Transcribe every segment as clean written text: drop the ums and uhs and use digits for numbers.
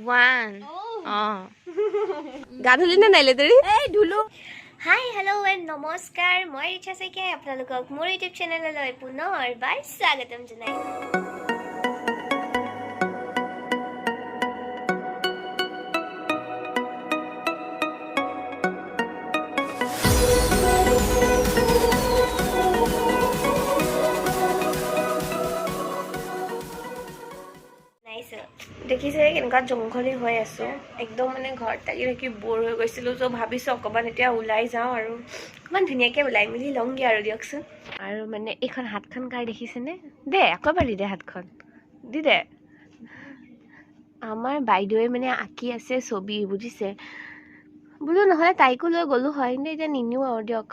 1। অঁ, গা ধুলি নে নাই লেতেৰি? এই ধুলো। হাই, হেল্ল' এণ্ড নমস্কাৰ, মই ৰিচা শইকীয়াই আপোনালোকক মোৰ ইউটিউব চেনেললৈ পুনৰবাৰ স্বাগতম জনাইছোঁ। দেখিছে কেনেকুৱা জংঘলী হৈ আছোঁ একদম, মানে ঘৰত থাকি থাকি ব'ৰ হৈ গৈছিলোঁ। ত' ভাবিছোঁ অকণমান এতিয়া ওলাই যাওঁ আৰু অকণমান ধুনীয়াকৈ ওলাই মেলি লওঁগৈ আৰু দিয়কচোন। আৰু মানে এইখন হাতখন কাৰ দেখিছেনে? দে আকৌ এবাৰ দি দে, হাতখন দি দে। আমাৰ বাইদেৱে মানে আঁকি আছে ছবি, বুজিছে? বোলো নহ'লে তাইকো লৈ গ'লো হয়, কিন্তু এতিয়া নিনিওঁ আৰু দিয়ক।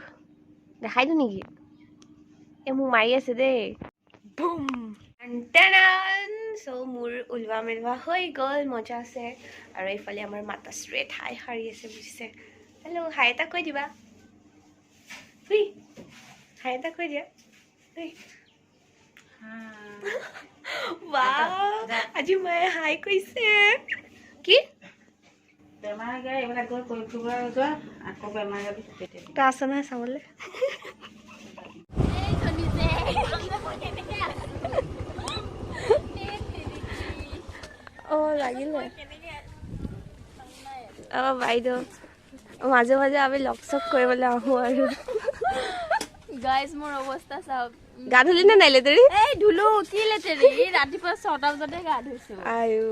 দেখাই দিওঁ নেকি? এই মোক মাৰি আছে দেই। বুম। চ' মোৰ ওলোৱা মেলোৱা হৈ গ'ল, মজা আছে। আৰু এইফালে আমাৰ মাতাশ্ৰীয়ে ঠাই সাৰি আছে, বুজিছে? হেল্ল', হাই এটা কৈ দিবা। হাই এটা কৈ দিয়া। আজি মায়ে হাই কৈছে কি? তই আছ নহয় চাবলৈ? অঁ, লাগিলে। অঁ বাইদেউ, মাজে মাজে আমি লগ চগ কৰিবলৈ আহোঁ আৰু। গাইজ, মোৰ অৱস্থা চাওক। গা ধুলি নে নাই লেতেৰি? এই ধুলো, কি লেতেৰি, ৰাতিপুৱা 6টা বজাতে গা ধুইছো। আয়ো,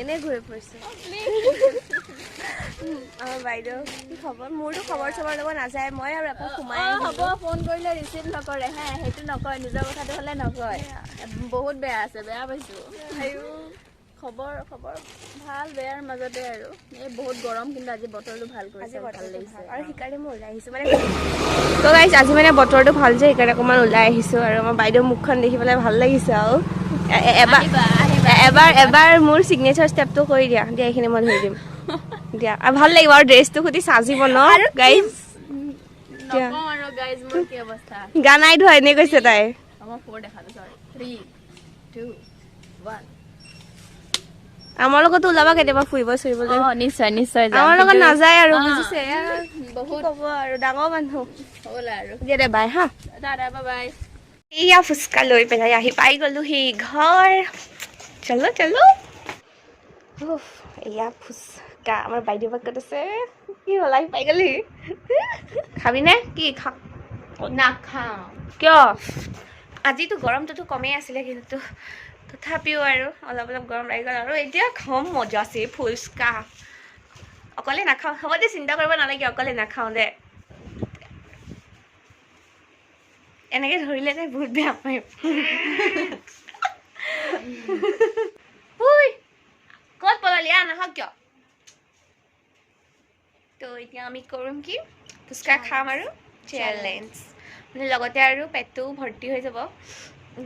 এনেই ঘূৰি ফুৰিছো। আমাৰ বাইদেউ, কি খবৰ? মোৰতো খবৰ চবৰ ল'ব নাযায়, মই আৰু আকৌ সোমাই। হ'ব, ফোন কৰিলে ৰিচিভ নকৰে হে, সেইটো নকয়, নিজৰ কথাটো হ'লে নকয়। বহুত বেয়া আছে, বেয়া পাইছো। খবৰ খবৰ ভাল বেয়াৰ মাজতে আৰু। এই বহুত গৰম, কিন্তু আজি বতৰটো ভাল কৰিছে, ভাল লাগিছে আৰু সেইকাৰণে মই ওলাই আহিছোঁ মানে। তো গাইজ, আজি মানে বতৰটো ভাল যে, সেইকাৰণে অকণমান ওলাই আহিছোঁ আৰু আমাৰ বাইদেউৰ মুখখন দেখি পেলাই ভাল লাগিছে। আৰু এবাৰ এবাৰ এবাৰ মোৰ চিগনেচাৰ ষ্টেপটো কৰি দিয়া, দিয়া, এইখিনি মই ধৰি দিম দিয়া, আৰু ভাল লাগিব আৰু ড্ৰেছটো সুধি সাজিব ন গাইজ। গা নাই ধোৱা এনেই কৈছে তাই। আমাৰ লগতো ওলাবা কেতিয়াবা ফুৰিব চুৰিবলৈ। নিশ্চয় নিশ্চয়। আমাৰ লগত নাযায় আৰু, বুজিছে? বহুত ক'ব আৰু, ডাঙৰ মানুহ দিয়া। দে বাই। হা, বাই। এয়া ফুচকা লৈ পেলাই আহি পাই গ'লোহি ঘৰ। চলো চলো। এয়া ফুচকা। আমাৰ বাইদেউ ক'ত আছে? কি হ'ল, আহি পাই গ'লি? খাবিনে কি? খা। নাখাওঁ। কিয়? আজিতো গৰমটোতো কমেই আছিলে, কিন্তু তথাপিও আৰু অলপ অলপ গৰম লাগি গ'ল। আৰু এতিয়া খাম মজা আছে ফুচকা। অকলে নাখাওঁ, হ'ব দে, চিন্তা কৰিব নালাগে, অকলে নাখাওঁ দে। এনেকৈ ধৰিলে তাই বহুত বেয়া পায়। ক'ত পলালি? আহ, নাখাওঁ কিয়? তো এতিয়া আমি কৰিম কি, ফুচকা খাম আৰু চেলেঞ্জ মানে লগতে আৰু পেটটোও ভৰ্তি হৈ যাব।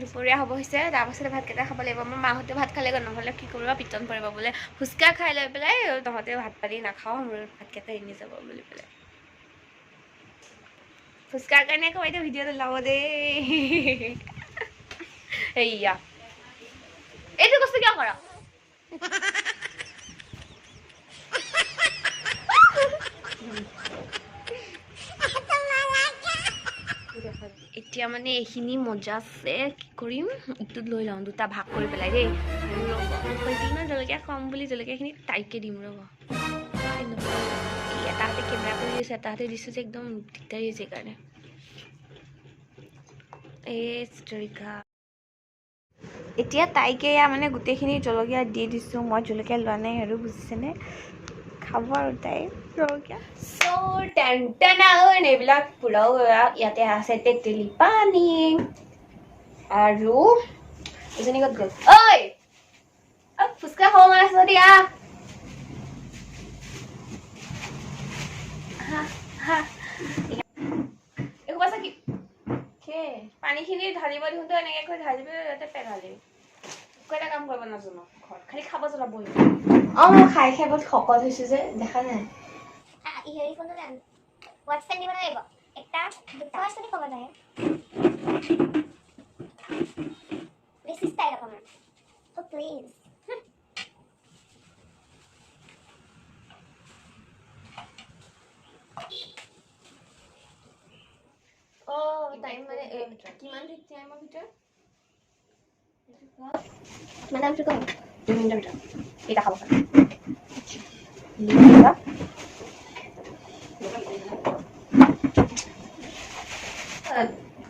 দুপৰীয়া হ'ব হৈছে, তাৰপাছতে ভাতকেইটা খাব লাগিব। আমাৰ মাহঁতে ভাত খালে নহ'লে কি কৰিব, পিটন পৰিব বোলে। ফুচকা খাই লৈ পেলাই তহঁতে ভাত পানী নাখাওঁ, মোৰ ভাতকেইটা এনে যাব বুলি পেলাই। ফুচকাৰ কাৰণে আকৌ বাইদেউ ভিডিঅ'টো ওলাব দেই। এইয়া এইটো বস্তু কিয় কৰ? এতিয়া মানে এইখিনি মজা আছে, কি কৰিম, ইটোত লৈ লওঁ, দুটা ভাগ কৰি পেলাই দেই। ৰ'ব, কৈছিলোঁ ন জলকীয়া খুৱাম বুলি, জলকীয়াখিনি তাইকে দিম ৰ'ব। এই এটা হাতে কেমেৰা কৰি দিছোঁ, এটা হাতে দিছোঁ যে একদম দিগদাৰী হৈছে সেইকাৰণে। এই জলকীয়া এতিয়া তাইকে এয়া মানে গোটেইখিনি জলকীয়া দি দিছোঁ। মই জলকীয়া লোৱা নাই আৰু, বুজিছেনে? খাব আৰু তাই জলকীয়া। চ' টেন এইবিলাক পোলাও ইয়াতে আছে, তেতেলী পানী। আৰু এজনী ক'ত গ'ল? ঐ, ফুচকা খাব মন আছে দিয়া। পানীখিনি ঢালিব দিওঁতে এনেকৈ কৰি ঢালি পেলাই ইয়াতে পেলালি। একো এটা কাম কৰিব নাজানো ঘৰত, খালি খাব জ্বলা বহি। অঁ, মই খাই খাই বহুত শকত হৈছোঁ যে, দেখা নাই? বেছি ষ্টাইল অকণমান। প্লিজ। টাইম মানে কিমান টাইমৰ ভিতৰত? কিমান টাইম ভিতৰত? 2 মিনিটৰ ভিতৰত এইটা খাব পাৰে।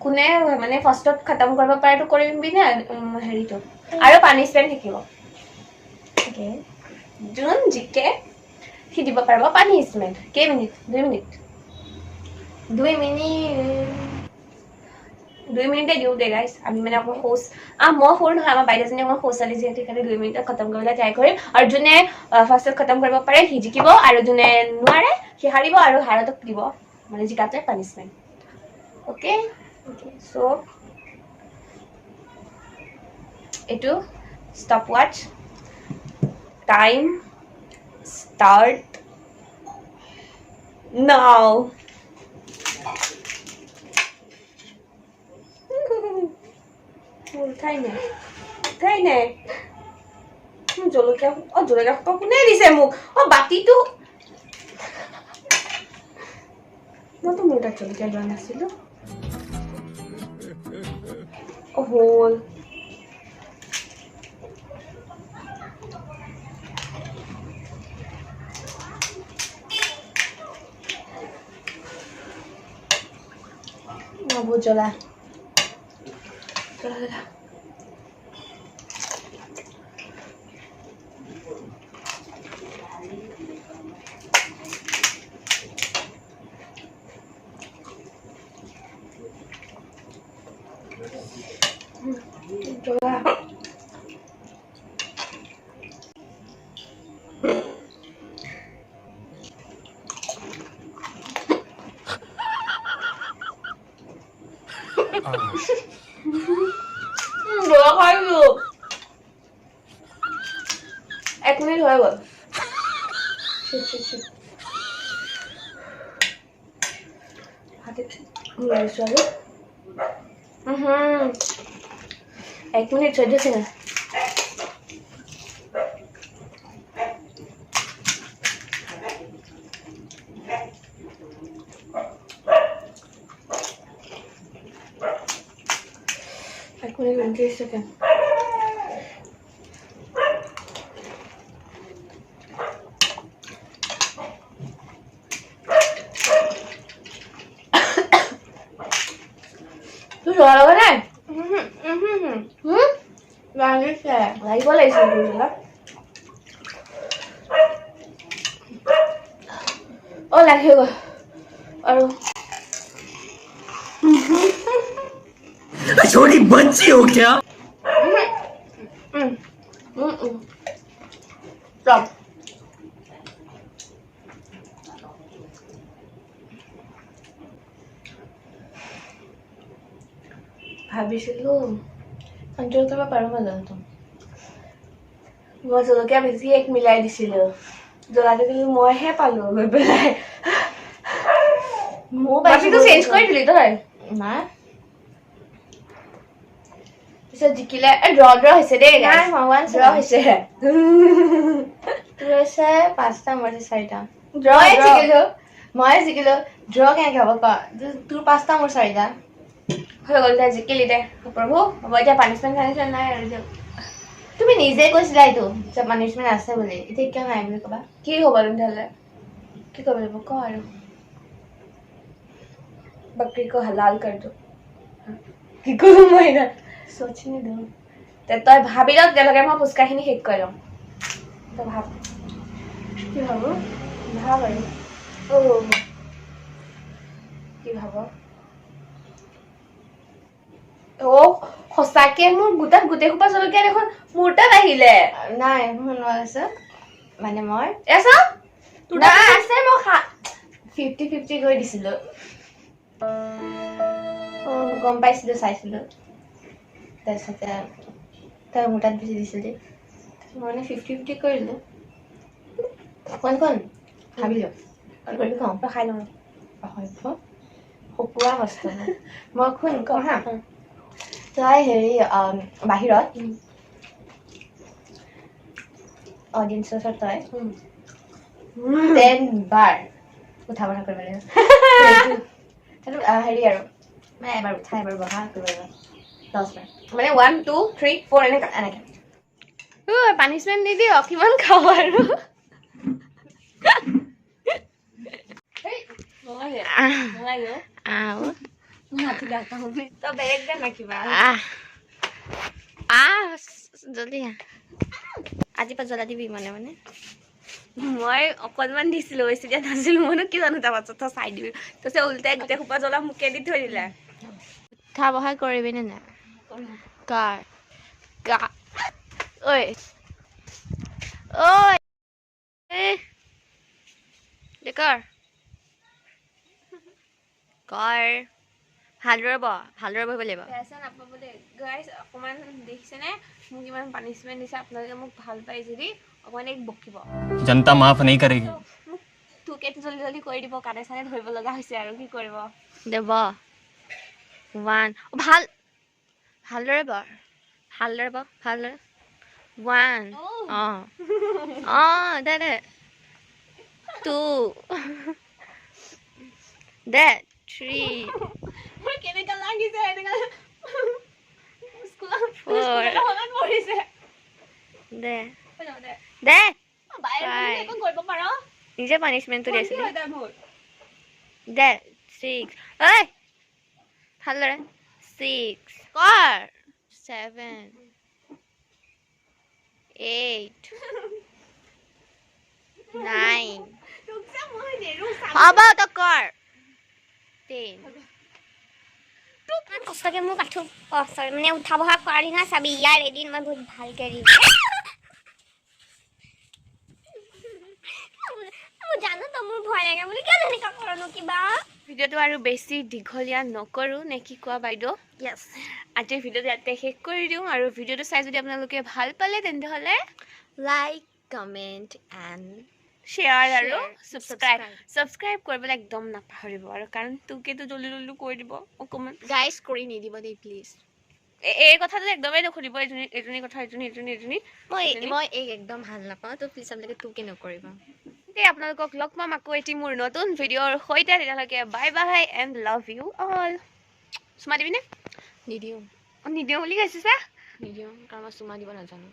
কোনে মানে ফাৰ্ষ্টত খতম কৰিব পাৰে কৰিবি নে হেৰিটো আৰু পানিছমেণ্ট থাকিব। যোন জিকে সি দিব পাৰিব পানিছমেণ্ট। কেইমিনিট? 2 মিনিট। 2 মিনিট। 2 মিনিটে দিওঁ দে গাইছ। আমি মানে অকণমান শৌচ, মই সৰু নহয়, আমাৰ বাইদেউজনী অকণমান সৰু ছোৱালী যিহেতু, সেইকাৰণে 2 মিনিটত খতম কৰিবলৈ ট্ৰাই কৰিম। আৰু যোনে ফাৰ্ষ্টত খতম কৰিব পাৰে সি জিকিব আৰু যোনে নোৱাৰে সি হাৰিব আৰু হাৰাটোক দিব মানে জিকাটোৱে পানিছমেণ্ট। অ'কে, চ' এইটো ষ্টপ ৱাচ, টাইম ষ্টাৰ্ট নাও। উঠাই নাই, উঠাই নাই। জলকীয়া, অ জলকীয়া সোপা কোনে দিছে মোক? অ বাতিটো, মইতো মোৰ তাত জলকীয়া লোৱা নাছিলো। অ হ'ল। বহুত জ্বলা। জ্বলা জ্বলা। জ্বলা। জ্বলা খাই দিলো। 1 মিনিট হৈ গ'ল। Shit, shit, shit. হাতে ওলাইছো আৰু 1 মিনিট 14 ছেকেণ্ড। 1 minute 29 second. তোৰ জ্বলা লগা নাই? লাগিছে। লাগিব লাগিছিল তোৰ জ্বলা। অ লাগি গ'ল আৰু। छोटी बच्ची हो क्या? Stop. ভাবিছিলো কণ্ট্ৰল কৰিব পাৰোঁ মই জ্বলাটো। মই জলকীয়া বেছি এক মিলাই দিছিলো জ্বলাটো, কিন্তু মইহে পালো গৈ পেলাই। ময়ো পাইছোঁ। বাতিটো চেঞ্জ কৰি দিলি তই? নাই। পিছত জিকিলে ড্ৰ ড্ৰ হৈছে দেই। নাই হোৱা, ওৱান ড্ৰ হৈছে। তোৰ হৈছে পাঁচটা, মোৰ হৈছে চাৰিটা। ড্ৰ। ময়ে জিকিলো, ময়ে জিকিলো। ড্ৰ কেনেকে হ'ব ক? তোৰ পাঁচটা, মোৰ চাৰিটা। হৈ গ'ল দে, জিকিলি দে। প্ৰভু হ'ব, এতিয়া পানিছমেণ্ট চানিছমেণ্ট নাই আৰু দিয়ক। তুমি নিজে কৈছিলা এইটো যে পানিছমেণ্ট আছে বুলি, এতিয়া কিয় নাই বুলি ক'বা? কি হ'ব তেতিয়াহ'লে? কি কৰিব লাগিব ক আৰু? बकरी को हलाल कर दो। কি কৰোঁ মই এতিয়া? सोचने दो। তে তই ভাবি লওক, তেতিয়ালৈকে মই ফুচকাখিনি শেষ কৰি লওঁ। তই ভাব। কি ভাবো? ভাব আৰু। অ' কি ভাব? অ' সঁচাকে মোৰ গোটাত গোটেই সোপা জলকীয়া দেখোন মোৰ তাত আহিলে। নাই, শুনোৱা আছে মানে মই এ চা, তোৰ নাই তাত আছে, মই 50-50 কৰি দিছিলো। গম পাইছিলো, চাইছিলো। তাৰপিছতে তই মোৰ তাত বেছি দিছিলি, তাৰপিছত মই মানে 50-50 কৰিলো। কোন কোন ভাবিলো কৰিবি কওঁ। তই খাই লওঁ। অসভ্য সপোৱা বস্তু মই। শুন, কওঁ হা। তই হেৰি বাহিৰত অডিয়েঞ্চৰ ওচৰত তই 10 বাৰ উঠা বহা কৰিব লাগিব। সেইটো হেৰি আৰু মানে এবাৰ উঠা, এবাৰ বহা, আকৌ এবাৰ 10 বাৰ, মানে ওৱান, টু, থ্ৰী, ফ'ৰ এনেকৈ এনেকৈ। পানিছমেণ্ট নিদিয়ক, কিমান খাব আৰু। আহ। তই বেলেগ দে না কিবা। আহ আহ, জলদি আহ। আজিৰ পৰা জ্বলা দিবি মানে মানে মই অকণমান দিছিলো, বেছি দিয়া নাছিলো। মইনো কি জানো? তাৰপাছত তই চাই দিবি। তাৰপিছত উল্টাই গোটেই সোপা জ্বলা মোকে দি থৈ দিলে। উঠা বহা কৰিবিনে নাই? কাৰ গা ঐ ঐ, দে কৰ কৰ, ভালদৰে বহ, ভালদৰে বহিব লাগিব। বেয়া চেয়া নাপাব দেই গাইজ। অকণমান দেখিছেনে মোক ইমান পানিছমেণ্ট দিছে। আপোনালোকে মোক ভাল পায় যদি অকণমান এক বকিব। जनता माफ नहीं करेगी। মোক তোকেতো জলদি জলদি কৰি দিব, কাণে চানে ধৰিব লগা হৈছে আৰু কি কৰিব। দে বহ, ওৱান, ভাল ভালদৰে বহ, ভালদৰে বহ, ভালদৰে, ওৱান, অঁ অঁ, দে দে, টু, দে, থ্ৰী। মোৰ কেনেকুৱা লাগিছে, এনেকুৱা স্কুলত Four. স্কুলত মনত পৰিছে। দে। দে। দে। বাই। Five. একো কৰিব পাৰ। নিজে পানিছমেণ্টটো ভণ্টি দিয়াছিলি। হয় তাই মোৰ। দে, ছিক্স, ঐ, ভালদৰে, ছিক্স কৰ, ছেভেন, এইট, নাইন। তোক যে মই নেৰো। হ'ব, তই কৰ, 10। ইমান কষ্টকে মোক আঁঠু, অ চৰি, মানে উঠা বহা কৰালি নহয়, চাবি ইয়াৰ এদিন মই বহুত ভালকে দিম। মই জানো তো মোৰ ভয় লাগে বুলি, কিয় তেনেকুৱা কৰনো কিবা? ভিডিঅ'টো আৰু বেছি দীঘলীয়া নকৰোঁ নে কি কোৱা বাইদেউ? য়েছ। আজিৰ ভিডিঅ'টো ইয়াতে শেষ কৰি দিওঁ আৰু ভিডিঅ'টো চাই যদি আপোনালোকে ভাল পালে তেন্তে হ'লে লাইক, কমেণ্ট এণ্ড শ্বেয়াৰ আৰু Share, subscribe. Subscribe. Subscribe কৰিবলৈ একদম নাপাহৰিব আৰু কাৰণ তোকেতো জলদি জলদি কৰি দিব অকণমান। গাইজ, কৰি নিদিব দেই প্লিজ। এই কথাটো একদমেই নুসুধিব। এজনী এজনী কথা, এজনী এজনী এজনী। মই এজনী? মই এইক একদম ভাল নাপাওঁ, তো প্লিজ আপোনালোকে তোকে নকৰিব। দেই, আপোনালোকক লগ পাম আকৌ এটি মোৰ নতুন ভিডিঅ'ৰ সৈতে। তেতিয়ালৈকে bye bye and love you all. চুমা দিবিনে? নিদিওঁ। অঁ, নিদিওঁ বুলি কৈছে চা। নিদিওঁ, কাৰণ মই চুমা দিব নাজানো।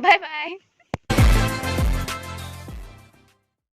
Bye bye.